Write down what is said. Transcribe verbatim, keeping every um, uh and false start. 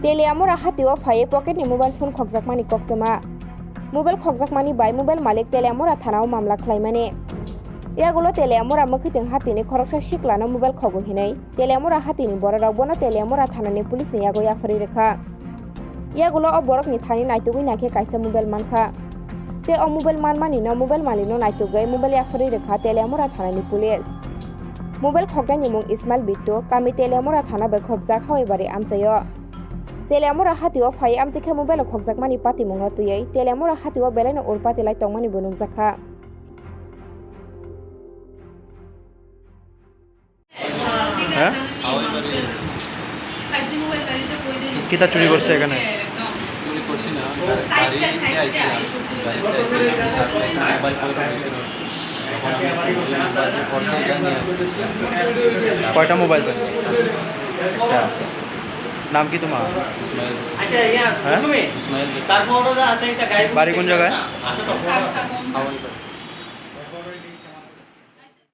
Teliamura hatio phaiwi pocket ni mobile phone khokjakmani koktwma. Mobile khokjakmani bai mobile malik Teliamura thanao mamla khlaimani. Yagulo Teliamura mwkhwtwng hatini khoroksa siklano mobile khogo hinwi Teliamura hatini bororok bono Teliamura thanani police ni yago yapharwi rwkha. Yagulo o borokni thani naitugwi naikhe kaisa mobile mankha. Tei o mobile manmani no mobile malikno naitugwi mobile yapharwi rwkha Teliamura thanani police. Mobile khoknani mung Ismail Bittu, kami Teliamura thana bai khopjak Hawaibari amchaio. Teliamura hatio phai amtwi khe mobile khokjakmani patimungno twiwi Teliamura hatio belaino urpati lai tongmani bo nukjakha. হ্যাঁ? কিতা চুরি করছে এখানে? চুরি করছি না, গাড়ি নিতে আইছিলাম। গাড়িতে আইছিলাম, তারপরে একটা মোবাইল পড়ে রয়েছিল। তখন আমি ওই মোবাইল যে পড়ছে, এটা নিয়ে গেছিলাম। কয়টা মোবাইল পাইছো? একটা। নাম কি তোমার? ইসমাইল। হ্যাঁ? ইসমাইল। বাড়ি কোন জায়গায়? হাওড়া।